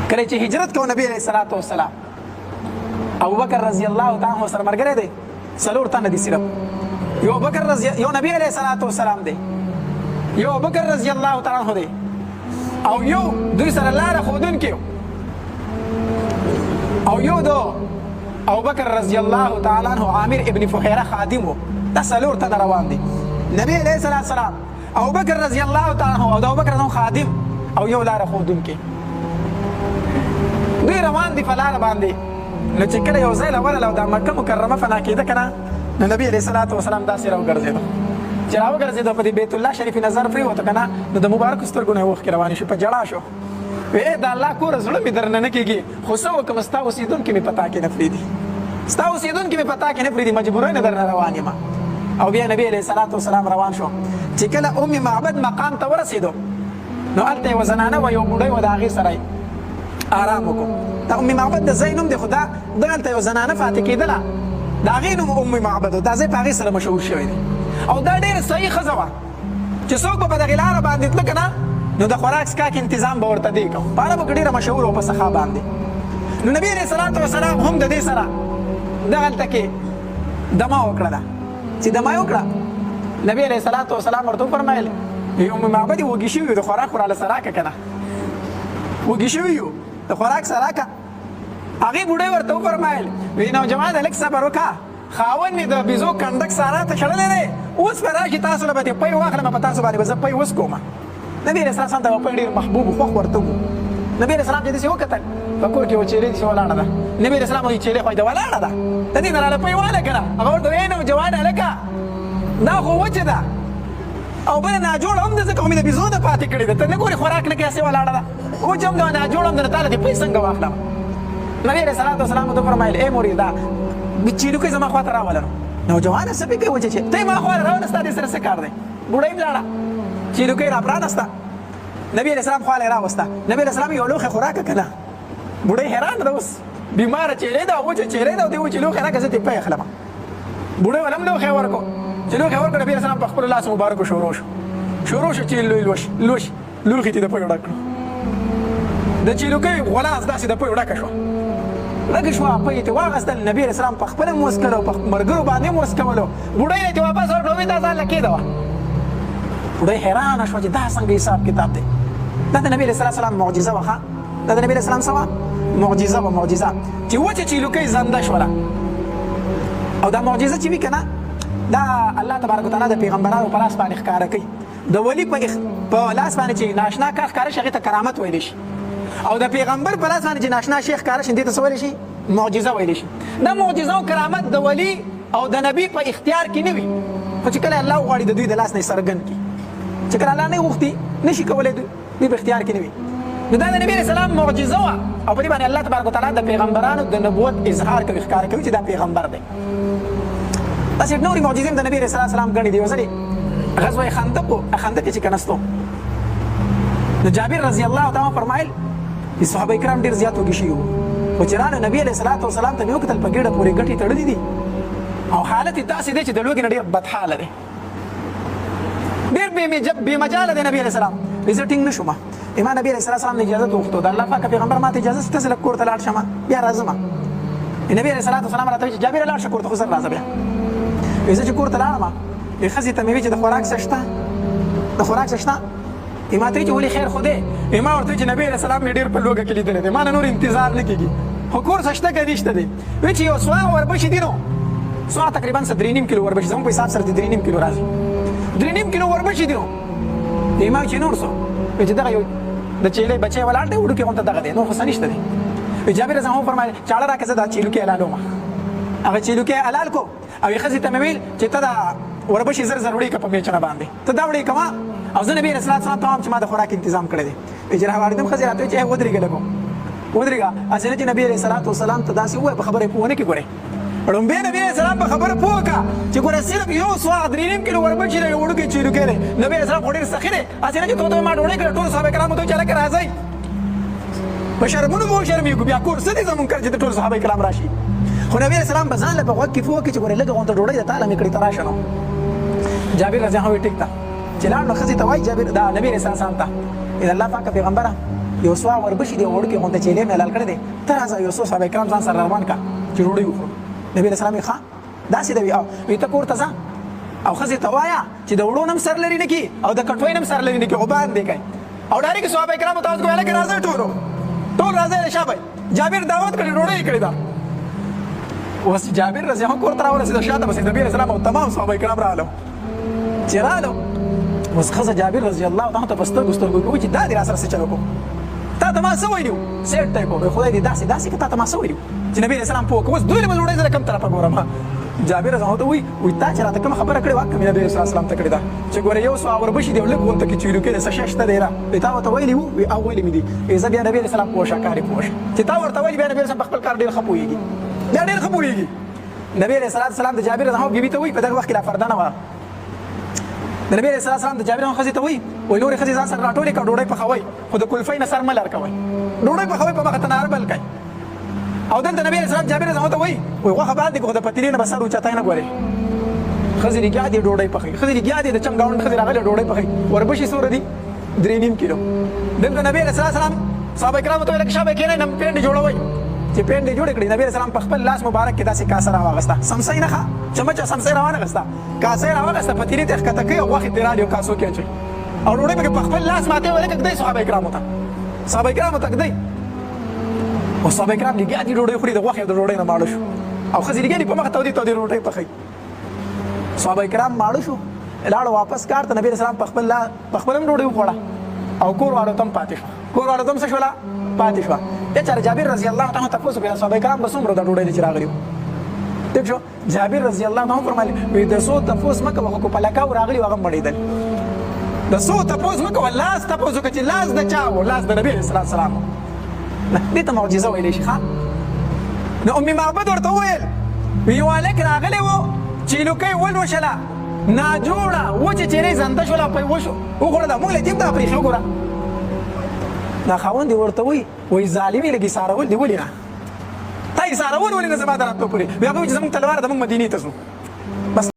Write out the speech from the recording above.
کله چې هجرت کو نبی علیہ الصلوۃ والسلام، ابو بکر رضی الله تعالی عنہ سره مرګره دی، څلور تنه دي صرف. یو بکر رضی، یو نبی علیہ الصلوۃ والسلام دی، یو بکر رضی الله تعالی عنہ دی، او یو دوی سره لار خودن کې، او یو دو ابو بکر رضی الله تعالی عنہ عامر ابن فهیره خادم وو. دا څلور تنه روان دي، نبی علیہ الصلوۃ والسلام، ابو بکر رضی الله تعالی عنہ او د ابو بکر رضی خادم او یو لار خودن کې. دوی روان دي په لار باندې. نو چې کله یو ځای له ورغله او د مکه مکرمه فنا کېده که نه، نو نبی علیه الصلات والسلام داسې راوګرځېدو. چې راوګرځېدو، په دې بیت الله شریف نظر پرېوته که نه، نو د مبارکو سترګو نه یې اوښکې روانې شوې، په ژړا شو. وی د الله کور، زړه مې درنه نه کېږي، خو څه وکړم؟ ستا اوسېدونکي مې په تا کې نه پرېږدي، ستا اوسېدونکي مې په تا کې نه پرېږدي، مجبورا نه درنه روان یم. او بیا نبی علیه الصلات والسلام روان شو. چې کله ام معبد مقام ته ورسېدو، نو هلته یوه زنانه وه، یو بوډۍ وه، د هغې سره آرام وکړو. دا ام معبد د ځای نوم دی، خو دا دغلته یو زنانه فاتح کېدله، د هغې نوم ام معبد، دا ځای په هغې سره مشهور شوی دی. او دا ډېره صحیح ښځه وه چې څوک به په دغې لاره باندې تله که نه، نو د خوراک څښاک انتظام به ورته دی کوم. په عربو کې ډېره مشهوره وه په سخا باندې. نو نبی علیه الصلات وسلام هم د دې سره دغلته کې دمه وکړله. چې دمه یې وکړه، نبی علیه الصلات وسلام ورته وفرمایل: ام معبد، وږي شوي، د خوراک خو راله څه راکړه که نه؟ وږي شوي یو، د خوراک څه راکړه. هغې بوډۍ ورته وفرمایل: وی نوجوانه، لږ صبر وکړه، خاوند مې د بیزو کنډک سارا ته شړلی دی، اوس به راشي، تاسو له به ترې پی واخلم، په تاسو باندې به زه پی وسکوم. نبي علیه السلام ته به پی ډېر محبوب، خوښ ورته وو. نبي علیه السلام چې داسې وکتل، په کور کې یوه چیلۍ داسې ولاړه ده. نبي علیه السلام وایي: چیلۍ خو دې ولاړه ده، د دې نه راله پی واله که نه؟ هغه ورته وایي: نوجوان هلکه، دا خو وچه ده او بله ناجوړه هم ده، ځکه خو مې د بیزو نه پاتې کړې ده. ته نه ګورې، خوراک نه کوي، هسې ولاړه ده، وچه هم ده، ناجوړه هم ده، تا له دې پی څنګه واخلم؟ نبی علیه الصلات والسلام ورته وفرمایل: ای مورې، دا چیلوکۍ زما خواته راوله. نوجوانه، څه پې کوې؟ وچه چې ته یې ما خواله راوله، ستا دې سره څه کار دی؟ بوډۍ هم لاړه، چیلوکۍ را پرانسته، نبی علیه السلام خواله یې راوسته. نبی علیه السلام یو لوښی خوراکه که نه؟ بوډۍ حیران ده، اوس بیماره چیلۍ ده، وچه چیلۍ ده، او دې وچې لوښی راکړه، زه ترې پی اخلم. بوډۍ ول هم لوښی ورکړو. چې لوښی ورکړو، نبی علیه السلام په خپلو لاسو مبارکو شروع شو، شروع شو چې لوی لوش لوش لوښي ته د پوی ډک کړو. د چیلوکۍ غلاس داسې د پوی ډکه شوه، ډکه شوه، پۍ یې واخیستل. نبي علیه السلام په خپله هم وڅکلو، په ملګرو باندې هم وڅکولو. بوډۍ یې واپس ورکړو، وی دا ځان له کېده وه. بوډۍ حیرانه شوه چې دا څنګه حساب کتاب دی؟ دا د نبي علیه السلام معجزه وه. دا د نبي علیه السلام څه وه؟ معجزه وه. معجزه چې وچه چیلوکۍ زنده شوله. او دا معجزه چې وي که نه، دا الله تبارک وتعالی د پیغمبرانو په لاس باندې ښکاره کوي. د ولي په لاس باندې چې ناشنا کار ښکاره شي، هغې ته کرامت ویلی شي، او د پیغمبر په لاس باندې چې ناشنا شی ښکاره شي، دې ته څه ویلی شي؟ معجزه ویلی شي. دا معجزه او کرامت د ولي او د نبی په اختیار کې نه وي، خو چې کله الله وغواړي، د دوی د لاس نه څرګند کړي. چې کله الله نه غوښتي، نشي کولی، دوی په اختیار کې نه وي. نو دا د نبی علیه السلام معجزه وه، او په دې باندې الله تبارک وتعالی د پیغمبرانو د نبوت اظهار کوي، ښکاره کوي چې دا پیغمبر دی. داسې نورې معجزې هم د نبی علیه السلام ګڼې دي. یو ځلې غزوه خندق و، خندق چې کنستو، نو جابر رضی الله تعالی فرمایل چې صحابه کرام ډېر زیات وږي شوي وو، خو چې رانه نبی علیه الصلاة والسلام ته مې وکتل، په ګېډه پورې ګټې تړلې دي او حالت یې داسې دی چې د لوږې نه ډېر بدحاله دی، ډېر بې مجاله دی نبی علیه السلام. زه ټینګ نه شوم. ما نبی علیه السلام نه اجازه وغوښتو: د الله پاک پیغمبر، ماته اجازه شته زه لږ کور ته لاړ شم، بیا راځم؟ نبی علیه الصلاة والسلام راته چې جابر، لاړ شه کور ته، خو زر راځه بیا. زه چې کور ته لاړم، ښځې ته مې وی چې د خوراک څه شته؟ د خوراک څه شته؟ ما ته چې ولې، خیر خو دی؟ ما ورته چې نبی علیه السلام مې ډېر په لوږه کې لیدلی دی، ما نه نور انتظار نه کېږي، خو کور څه شته که نشته دی؟ وی چې یو سوا وربشې دي. نو سوا تقریبا څه 3.5 کیلو وربشې، زموږ په حساب سره 3.5 کیلو راځي، 3.5 کیلو وربشې دي. نو ما چې نور څه؟ چې دغه یو د چیلې بچی ولاړ دی، وړوکی غونته دغه دی، نور خو څه نشته دی. جابر رضی الله فرمایل: چاړه راکړه، زه دا چیلوکی حلالوم. هغه چیلوکی حلال کو او یې ښځې ته مې ویل چې ته دا وربشې زر زر وړې که په میچنه باندې، ته دا وړې کوه، او زه نبي علیه السلام ته وایم چې ما د خوراک انتظام کړی دی. چې راواړېدم، ښځې راته ویل چې ودرېږه، لږو ودرېږه، هسې نه چې نبي علیه الصلاة والسلام ته داسې ووایه، په خبره یې پوه نه کړي. ګورې، ړومبی نبي علیه السلام په خبره پوه کړه چې ګوره، صرف یو سوا 3.5 کیلو وربشې دی، یو وړوکی چیلوکی دی، نبي علیه السلام خو ډېر سخي دی، هسې نه چې ته ما ډوډۍ کړه، ټول صحابه کرامو ته چې هلکه راځئ، په شرمونو به وشرمېږو، بیا کور څه دی زمونږ کر چې د ټول صحابه کرام راشي. خو نبي علیه السلام به ځان له په غوږ کې پوه کړي چې ګورې، لږه غونته ډوډۍ د تاله مې کړې، ته راشه. نو جابر رضی الله عنه ټیک ته چې لاړ، نو ښځې ته وایي جابر دا نبي علیه السلام ته: د الله پاک پیغمبره، یو څو وربشي دی وړوکی غونته چیلې مې حلال کړی دی، ته راځه یو څو صحابه کرام ځان سره روان کا چې ډوډۍ وخورو. نبی علیه السلام یې ښه داسې دی او وی ته کور ته ځه او ښځې ته وایه چې د وړو نم سر لري نه کي او د کټوۍ نم سر لري نه کي، غبار دې کوي. او ډایرکټ صحابه کرامو ته ویل کې راځئ ټولو ټول راځئ شابه جابر دعوت کړی ډوډۍ کړې ده. اوس جابر رضی الله کور ته راورسېده، شاته پسې نبی علیه السلام او تمام صحابه کرام رالو. چې رالو اوس ښځه جابر رضی الله تعالی ته په سترګو سترګو کې چې دا دې راسره څه چل وکړو، تا ته ما څه ویلي وو؟ سیټ ته یې کوم خدای دې داسې داسې که تا ته ما څه ویلي وو چې نبی علیه السلام پوه کړ. اوس دوی له ډوډۍ زه کوم طرفه ګورم؟ جابر رضی الله ته وایي وایي تا چې راته کومه خبره کړې وه هکه مې نبی علیه السلام ته کړې ده چې ګوره یو څو اوربشي دی او لږ غونته کې چیلو کې دی څه شی شته دی را وایي تا ورته ویلي وو؟ وایي او ویلي مې دي. وایي زه بیا نبی علیه السلام پوه شه کار یې پوه شه چې تا ورته ویلي. بیا نبی علیه السلام په خپل کار ډېر ښه پوهېږي، بیا ډېر ښه پوهېږي. نبی علیه السلام د جابر رضی الله بیبي ته وایي، په دغه وخت کې لا فرده نه وه، د نبی علیه السلام د جابر ښځې ته وایي وایي نورې ښځې ځان سره راټولې کړه ډوډۍ پخوئ خو د کلفۍ نه سر مه لر کوئ، ډوډۍ پخوئ په مخه تناره بل کړئ. او دلته نبی علیه السلام جابر رضی الله ته وایي وایي غوښه باندې خو د پتیلې نه به سر اوچتای نه ګورې. ښځې لګیا دي ډوډۍ پخوي، ښځې لګیا دي د چم ګاونډ ښځې راغلې ډوډۍ پخوي، وربشي څومره دي؟ 3.5 کیلو. دلته نبی علیه السلام صحابه کرامو ته ویل که شابه کښېنئ نم پېنډې جوړوئ. چې پېنډې جوړې کړې نبی علیه السلام په خپل لاس مبارک کې داسې کاسه راواغسته، سمسۍ نه ښه چمچه سمسۍ راوانغسته، کاسه یې راواغسته پتیلې ته یې ښکته کوي او غوښې ترې رالي او کاسو کې اچوي او ډوډۍ پکې په خپل لاس ماتوي. ولکه ږدئ صحابه کرامو ته، صحابه کرامو ته ږدئ. او صحابه کرام لګیا دي ډوډۍ خوري، د غوښې او د ډوډۍ نه ماړه شو او ښځې لګیا دي په مخه تودې تودې ډوډۍ پخوي. صحابه کرام ماړه شو، لاړو واپس کار ته. نبی رسول په خپل په خپل هم ډوډۍ وخوړه او کور والو ته هم پاتې شو، کور والو ته هم څه شوله؟ پاتې شوه. بیا چاره جابر رضی الله تعالی تپوس وکړ صحابه کرام به څومره د ډوډۍ چې راغلي وو؟ ټیک شو. جابر رضی الله عنه فرمایل وی د څو تپوس مه کوه، خو په لکاو راغلي هغه مړېدل. د څو تپوس مه کوه، لاس تپوس وکړه چې لاس د چا و؟ لاس د نبی علیه السلام. دې ته معجزه ویلی شي. ښه نو ام معبد ورته وویل یو هلک راغلی و چې لوکۍ ولوشله ناجوړه وچه چیرې زنده شوله په وشو وخوړله، موږ له یتیم ته پرېښې. وګوره دا خاوند یې ورته وایي وایي ظالمې لږ ایسارول دي ولې نه تا ایسارول ولې نه زما د راتلو پورې؟ بیا به چې زموږ تلوار ده، موږ مدینې ته ځو.